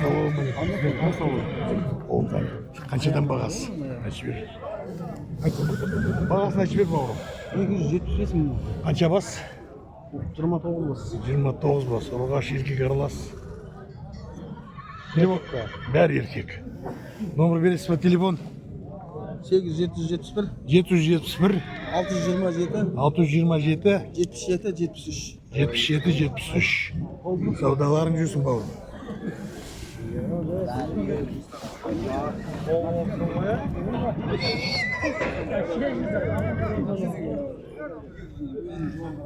Ассалаумағалейкум. Оңтайлы. Қаншадан бағасы? Айтып жібер. Бағасын айтып жібер, бауырым. 275 мың. Қанша бас? 29 бас. 29 бас. Ұрғашы, еркек аралас. Телефон. Бәрі еркек. Номер бересіз ба, телефон? 8771 771 627 627 77 73. 77 73. Саудаларың жүрсін, бауырым.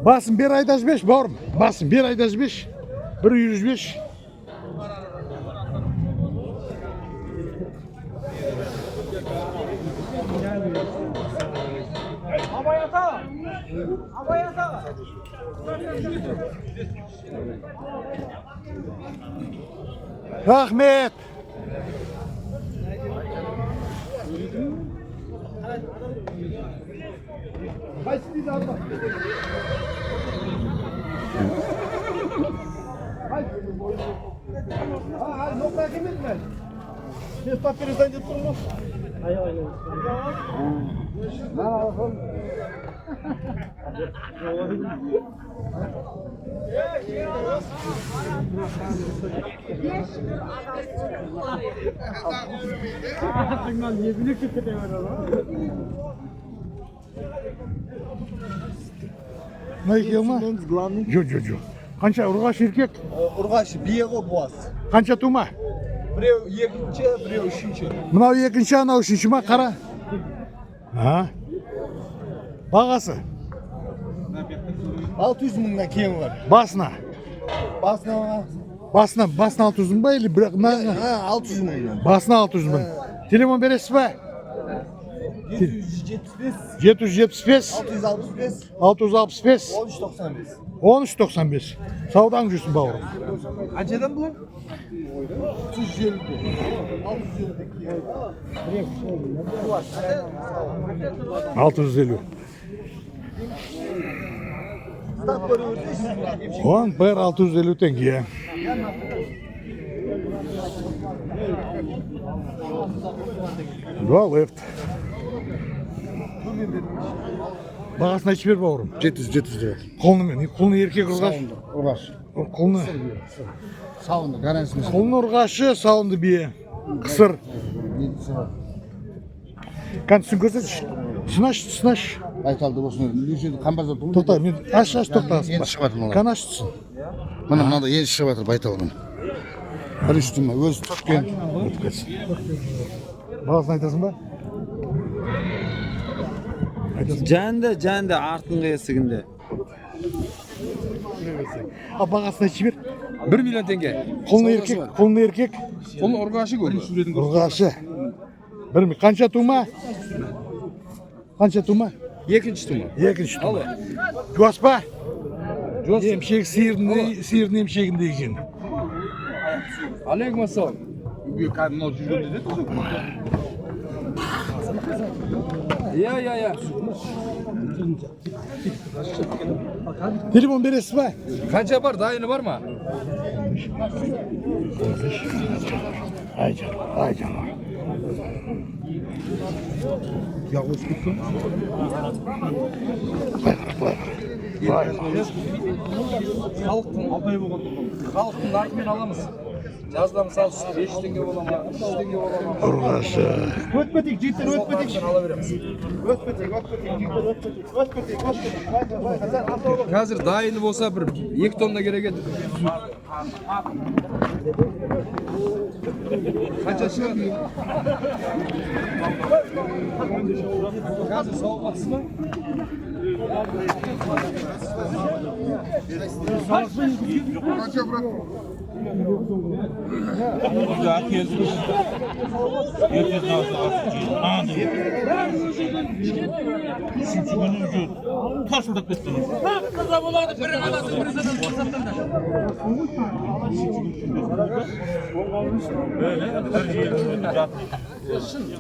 Басын бер айда жіберші, бауырым. Басын бер айда жіберші. Бір үйір жіберші. Рахмет. Мына екеуі ма? Жоқ, жоқ, жоқ. Қанша ұрғашы, еркек? Ұрғашы бие ғой, буаз. Қанша тума? Біреу екінші, біреу үшінші. Мынау екінші, анау үшінші ма? Қара. А? Бағасы? 600 мыңнан кемі бар. Басына. Басына Басына, басына 600 мың ба или бірақ мына 600 мыңнан. Басына 600 мың. Телефон бересіз ба? 775 775 665 665 1395. 1395. Саудаң жүрсін, бауырым. Қаншадан бұлар? 350. 650. 650. 10 бір 650 теңге. Два лифт. Бағасын айтып жібер, бауырым. 700 700 lira. Құлынымен, құлыны еркек ұрғашы. Сауынды, ұрғашы. Құлыны, Сауынды, гарантиясын. құлыны ұрғашы, сауынды бие. Қысыр. Кән түсін көрсетші. Түсін аш, түсін аш. Байталды болсын. Неше қамбазда тұр. Тоқта, мен аш, аш, тоқта. Енді шығып жатыр мыналар. Кән аш түсін. Міне мынада енді шығып жатыр байтал міне. Бірінші түні өзі түткен. Өтіп кетсін. Бағасын айтасың ба? Айтасың ба? Жанды, жанды артыңғы есігінде. А бағасын айтып жібер. 1 миллион теңге. Құлыны еркек, құлыны еркек, Оның ұрғашы көп. ұрғашы. Бір қанша тума? Қанша тума? Екінші тума. Екінші тума. Жуас па? Жуас. Емшек сиырдың, сиырдың емшегіндей екен. Алейкум ассалам. Мынау жүргенде де Иә, иә, иә. Телефон бересіз ба? Қанша бар? Дайыны бар ма? Ай жаным, ай жаным. Былай қара, былай қара. Былай қара. Халықтың нарқымен аламыз. Жазда мысалы сүт 5 теңге бола ма, 3 теңге бола ма? Ұрғашы. Өтіп кетейік, жігіттер, өтіп кетейік. Нарқымен ала береміз. Өтіп кетейік, өтіп кетейік, жігіттер, өтіп кетейік. Өтіп кетейік, өтіп кетейік. Былай, былай. Қазір дайыны болса бір 2 тонна керек еді. Қанша шығады? Қазір сауғатсыз ба? Үшінші күні уже тарсылдап кетті.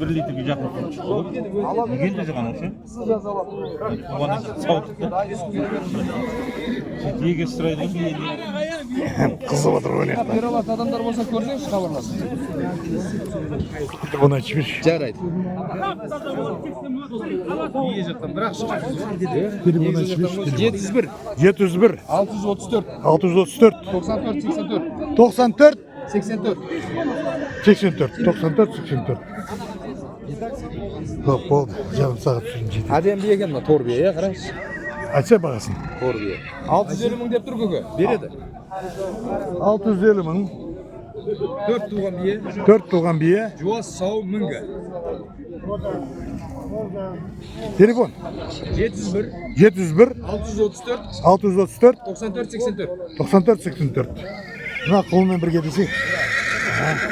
Böyle bir litrге жақын шықты ғой. Келді жоқ анау ше. Оған сауыттық та. Неге сұрайды? Қызып отыр ғой мына. Бере алатын адамдар болса көрсеңізші, хабарласып. Телефон айтып жіберші. Жарайды. Телефон айтып жіберші. 701 701 634 634 94 84 94 84. 84 94 84. Жоқ, болды. Жарым сағат түсін жетеді. Әдемі бие екен мына тор бие, иә, қараңызшы. Айтса бағасын. Тор бие. 650 мың деп тұр көке. Береді. 650 мың. 4 туған бие. 4 туған бие. Жуас, сау, мінгі. Телефон 701 701 634 634 94 84. 94 84. Мына қолмен бірге десей.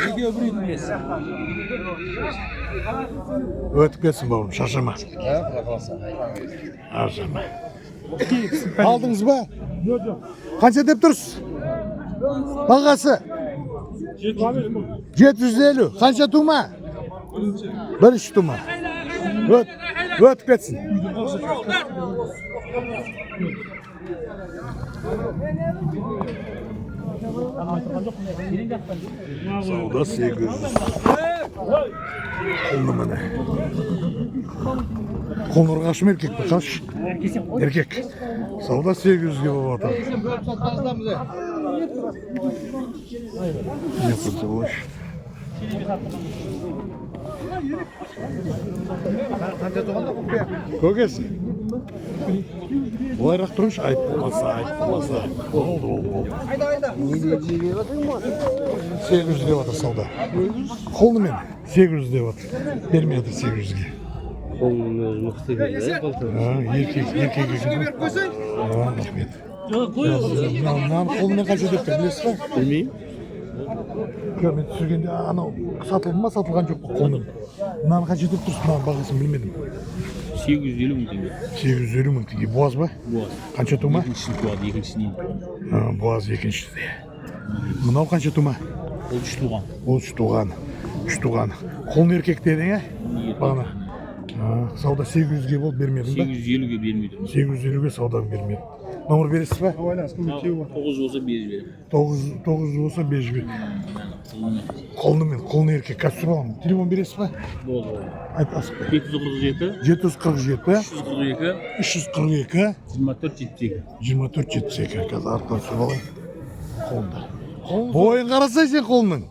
Екеуі бір үйдің иесі. Өтіп кетсін, бауырым, шаршама. Құдай қаласа. Шаршама. Алдыңыз ба? Жоқ, жоқ. Қанша деп тұрсыз? Бағасы? 750. Қанша тума? Бірінші тума. Өтіп кетсін. Сауда 800. Құлыны міне. Құлын ұрғашы ма, еркек пе? Қаш? Еркек. Сауда 800-ге болып жатыр. Не қылса болады. Көкесі. Былайырақ тұрыңызшы, айып болмаса, айып болмаса. Болды, болды, болды. 800 деп жатыр сауда. Қолымен 800 деп жатыр. Бермей жатыр 800-ге. Қолының өзі мықты екен да, былтыр. А, еркек, еркек екен ғой. А, рахмет. Мынаны қолымен қанша деп тұр, білесіз ба? Білмеймін. Жоқ, мен түсіргенде анау сатылды ма, сатылған жоқ па қолмен. Мынаны қанша деп тұрсыз, мынаның бағасын білмедім. 850 мың теңге. 850 мың теңге. Буаз ба? Буаз. Қанша тума? Екіншісін туады, екіншісінен. А, буаз екіншісі. Мынау қанша тума? Ол үш туған. Ол үш туған. Үш туған. Құлын еркек дедің, ә? Бағана. А, сауда 800-ге болды, бермедің ба? 850-ге бермей тұрмыз. 850-ге сауда бермеді. Номер бересіз ба? 9 болса беріп жіберемін. 9 9 болса беріп жібер. Құлынымен, құлын еркек. Қазір түсіріп аламын. Телефон бересіз ба? Болды, болды. Айт, асықпай. 747 747 342 342 24 72. 24 72. Қазір артынан түсіріп алайын. Қолында. Бойын қарасай сен қолының.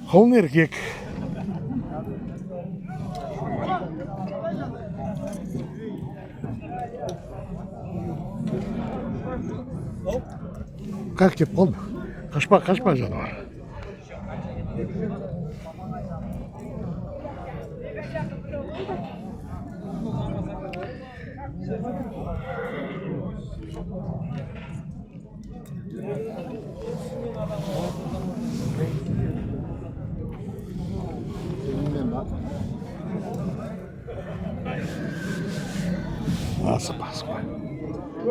Құлын еркек. Как кеп қалды? Қашпа, қашпа, жануар. Асықпа, асықпа. Ой,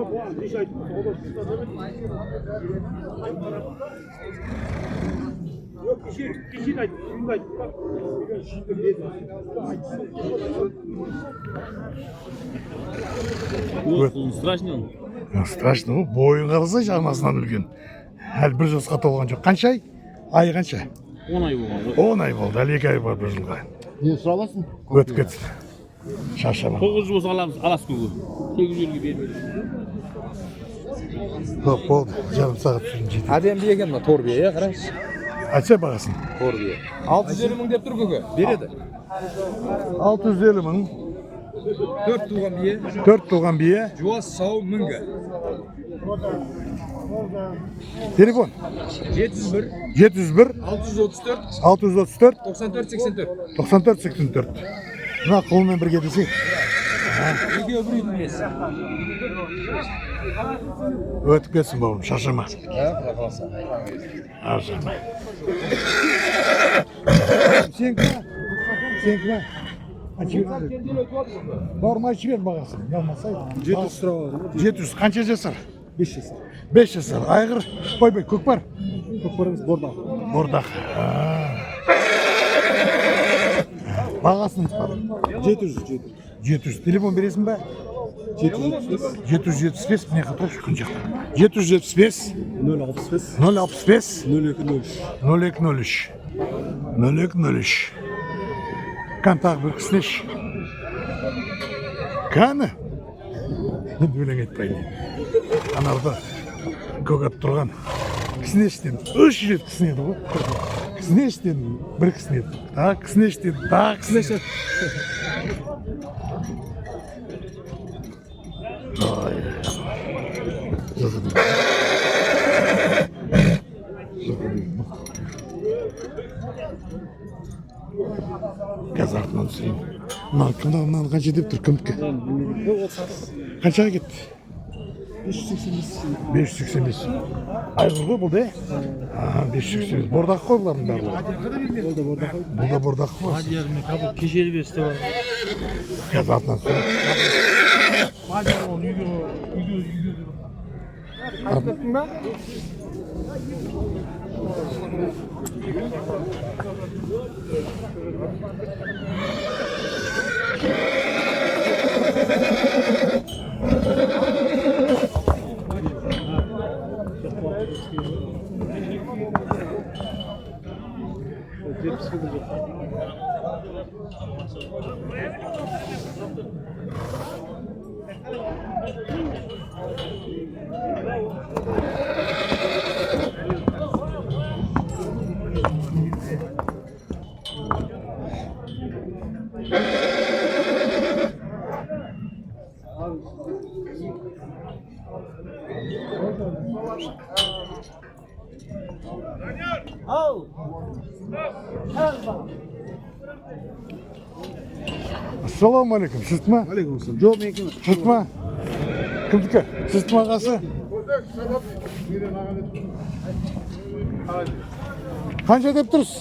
құлын страшный он. Страшно ғой, бойын қарасайшы, анасынан үлкен. Әлі бір жасқа толған жоқ. Қанша ай? Айы қанша? 10 ай болған ғой. 10 ай болды, әлі 2 ай бар бір жылға. Не сұрап аласың? Өтіп кетсін. Шаршама. 900 болса аламыз, аласыз көке. 850-ге бермей. Жоқ, болды. Жарым сағат түсін жетеді. Әдемі бие екен мына тор бие, иә, қараңызшы. Айтса бағасын. Тор бие. 650 мың деп тұр көке. Береді. 650 мың. 4 туған бие. 4 туған бие. Жуас, сау, мінгі. Телефон 701 701 634 634 94 84. 94 84. Мына қолмен бірге десей. Екеуі бір үйдің иесі. Өтіп кетсін, бауырым, шаршама. Құдай қаласа. Шаршама. Сенікі ма? Сенікі ма? Айтып жібер. Бауырым, айтып жібер бағасын. Ұялмаса. 700 сұрап. 700 қанша жасар? 5 жасар. 5 жасар. Айғыр, ойбай, көкпар. Көкпар емес, бордақ. Бордақ. Бағасын айтпадым. 700, 700. 700. Телефон бересің ба? 775, мына жаққа тұршы, күн жақта. 775 065 065 0203. 0203. 0203. Кән тағы бір кісінеш. Кәні? Енді өлең айтпайын. Анарда көк ат тұрған. Кісінеш дедім. Үш рет кісінеді ғой. Кісінеш дедім, бір кісінеді. Тағы кісінеш дедім, тағы кісінеш. Ай. Жылқы деген. Жылқы деген. Қазір артынан түсірейін. Мына кімді, мынаны қанша деп тұр, кімдікі? Қаншаға кетті? 585. Айғыр ғой бұл да? Аха, 585. Бордақ қой бұлардың барлығы. Бұл да бордақ. Бұл да бордақ қой. Кешелі бесте бар. Қазір артынан түсірейін. Ассалаумағалейкум. Сіздікі ма? Алейкум. Жоқ, менікі. Сіздікі ма? Кімдікі? Сіздікі ма, ағасы? Қанша деп тұрсыз?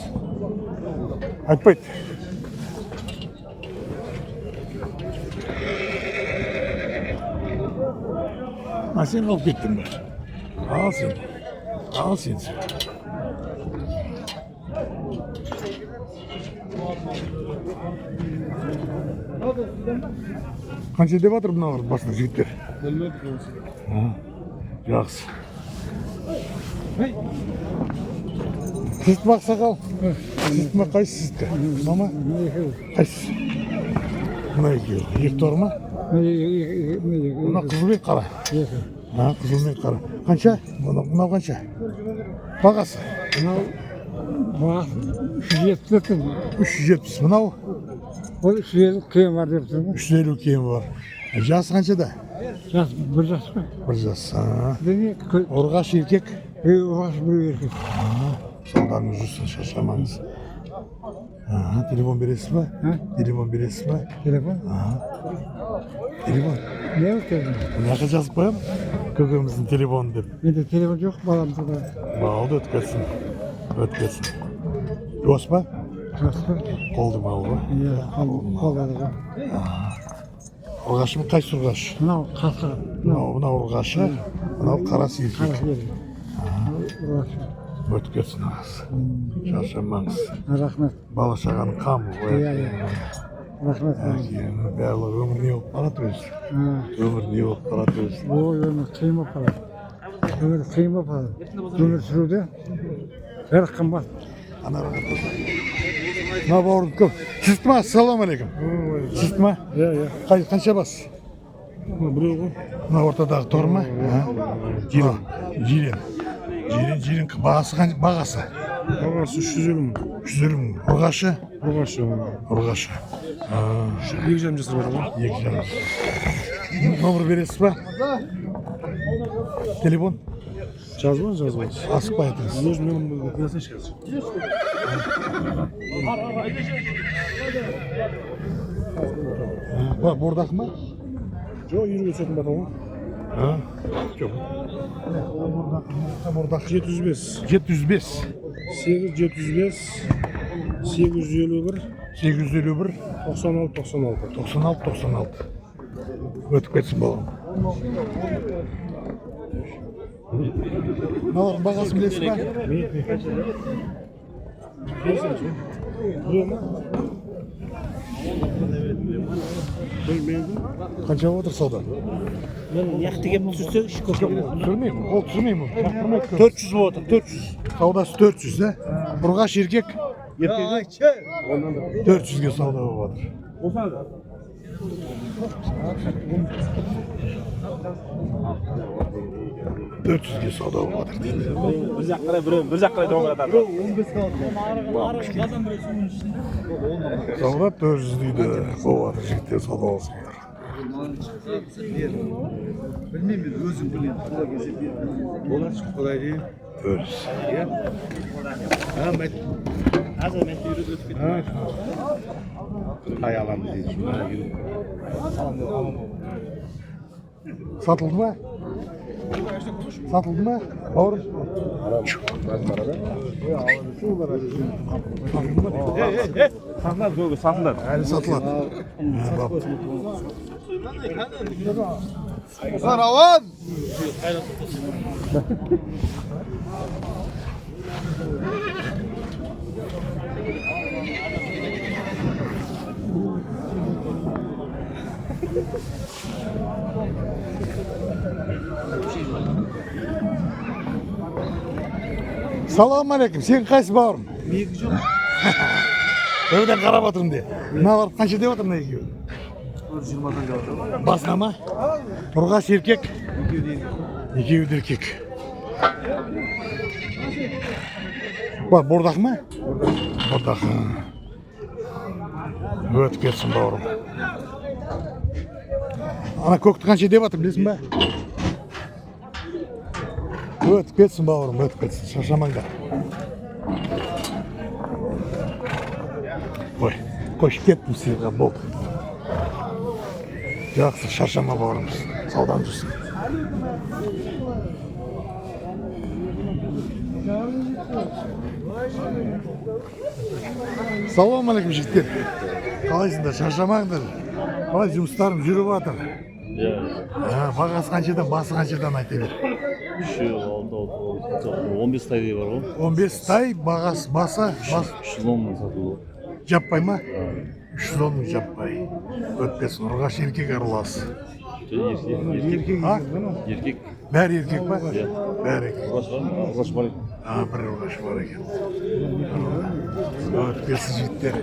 Айтпайды. А сен алып кеттің бе? Ал сен. Ал сен. Қанша деп жатыр мыналар басында жігіттер? А, жақсы. Сіздікі ма, ақсақал? Сіздікі ма, қайсы сіздікі? Мына ма? Қайсысы? Мына екеуі. Екі торы ма? Мына қызыл мен қара. А, қызыл мен қара. Қанша? Мынау қанша? Бағасы? Мынау бағасы 370 теңге. 370. Мынау Ол 350 кем бар деп тұр. 350 кемі бар. Жасы қаншада? Жас бір жас қой. Бір жас. А. Дене Ұрғаш еркек. Біреу ұрғашы, біреу еркек. Жолдарыңыз жүрсін, шаршамаңыз. Аха, телефон бересіз ба? Телефон бересіз ба? Телефон? Телефон. Не ол телефон? Мына жаққа жазып қоямын. Көкеміздің телефоны деп. Менде телефон жоқ, баламда бар. Болды, өткерсін. Өткерсін. Жуас па? Жас па? Қолды мал ғой. Иә, қолдады ғой. Ұрғашы ма? Қайсы ұрғашы? Мынау қасқа. Мынау ұрғашы, мынау қарасы еркек. Қарасы еркек. Ұрғашы. Өтіп кетсін, ағасы. Шаршамаңыз. Рахмет. Бала шағаның қамы ғой. Иә, иә. Рахмет. Әкенің барлығы өмір не болып барады өзі. А, Өмір не болып барады өзі. Ой, өмір қиын болып қалады. Өмір қиын болып қалады. Өмір сүруде бәрі қымбат. Мына бауырым көп. Сіздікі ма? Ассалаумағалейкум. Сіздікі ма? Иә, иә. Қанша бас? Біреу ғой. Мына ортадағы тор ма? Жирен. Жирен. Жирен, жирен. Бағасы қанша? Бағасы? Бағасы 350 мың. 350 мың. Ұрғашы? Ұрғашы. Ұрғашы. 2,5 жасар бар ғой. 2,5. Номер бересіз ба? Телефон? Жазба, жазба. Асықпай айтыңыз. Өзім менің жазайыншы қазір. Бордақ ма? Жоқ, үйірге түсетін батал ғой. Ha? Жоқ. Бордақ. 705. 705. 8 705 851 851 96 96. 96 96. Өтіп кетсін балам. Мыналардың бағасын білесіз ба? Біреу ма? Қанша болып отыр сауда? Мен яқты кеп түсірсе Түсірмеймін, қол түсірмеймін. 400 болып отыр, 400. Саудасы 400, да? Ұрғаш еркек? Еркек. 400-ге сауда болып жатыр. 400-ге сауда болып жатыр дейді. Bir жаққа қарай біреу, бір жаққа қарай доңғыратады. Сауда 400 дейді. Болып жатыр жігіттер, сауда болсын жатыр. Білмеймін мен өзім білемін. Құдай келсе бермеймін. Құдай дейін. 400. Тай аламыз дейді. Сатылды ма? Сатылды ма? Бауырым? Сатылды ма дейді? Сатылады, көке, сатылады. Әлі сатылады. Ha, бап. Рауан! Салам алейкум. Сен қайсы бауырым? Менікі жоқ. Бірден қарап отырмын де. Мыналар қанша деп жатыр мына екеуі? 120-дан деп жатыр. Басына ма? Ұрғаш еркек, Екеуі де еркек. екеуі де еркек. Бар, бордақ ма? Бордақ. Өтіп кетсін бауырым. Ана көкті қанша деп жатыр білесің ба? Өтіп кетсін бауырым, өтіп кетсін. Шаршамаңдар. Ой, қойшы кеттім сыйға, болды. Жақсы, шаршама бауырым. Саудан жүрсін. Салам алейкум жігіттер. Қалайсыңдар, шаршамаңдар. Қалай жұмыстарың жүріп жатыр? Иә. Ha, бағасы қаншадан, басы қаншадан айта бер. Үшеу, алты, алты, алты, 15 тайдай бар ғой. 15 тай, бағасы, басы, бас, 310 мың сатылды. жаппай ма? 310 мың жаппай. Өтпесін, ұрғаш еркек аралас. Еркек, еркек. А? Еркек. Бәрі еркек па? Бәрі еркек. Ұрғашы бар ма? Ұрғашы бар екен. А, бір ұрғашы бар екен. Өтпесін жігіттер.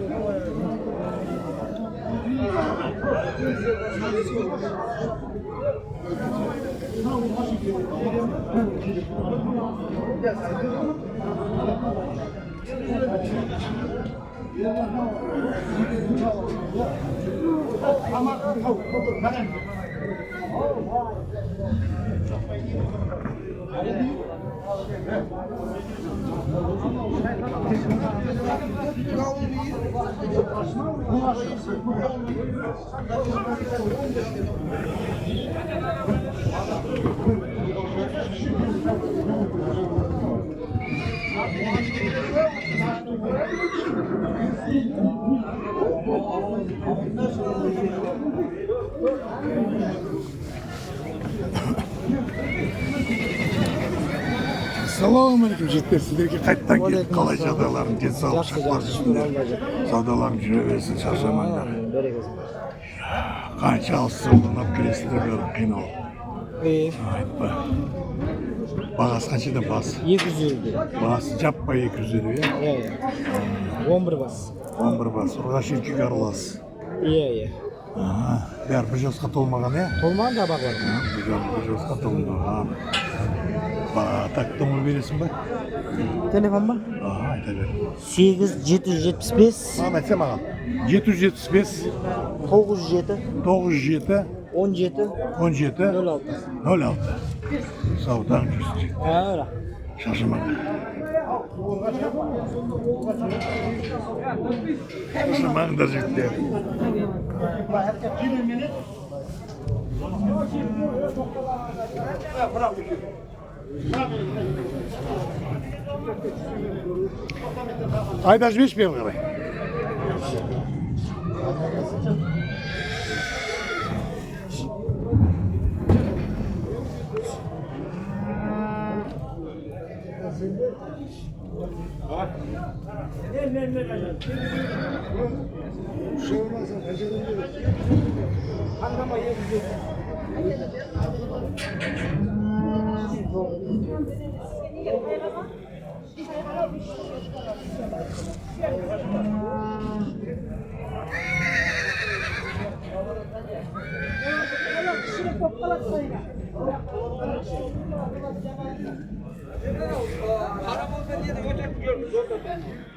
Ассалаумағалейкум жігіттер, сіздерге қайттан келдік. Қалай жағдайларың, денсаулық сақтар жүрсіңдер. Саудаларың жүре берсін, шаршамаңдар. Қанша алыс жолдан алып келесіңдер, бәрі қиналып. Айтпа. Бағасы қаншадан басы? 250. Бағасы жаппай 250, иә? Иә, иә. 11 бас. 11 бас. Ұрғашы еркек аралас. Иә, иә. Аха, бәрі бір жасқа толмаған, иә? Толмаған да бар. Бір жасқа толмаған. Ба, так номер бересің ба? Телефон ба? Аха, айта бер. 8 775 Маған айтса маған. 775 907 907 17 17 06. 06. Саудаң жүрсін. Ha, Шаршамаңдар. Шаршамаңдар жігіттер. Айда жіберші бері қарай. Таңдама 250. Қара болса, нені өтірік көрміз.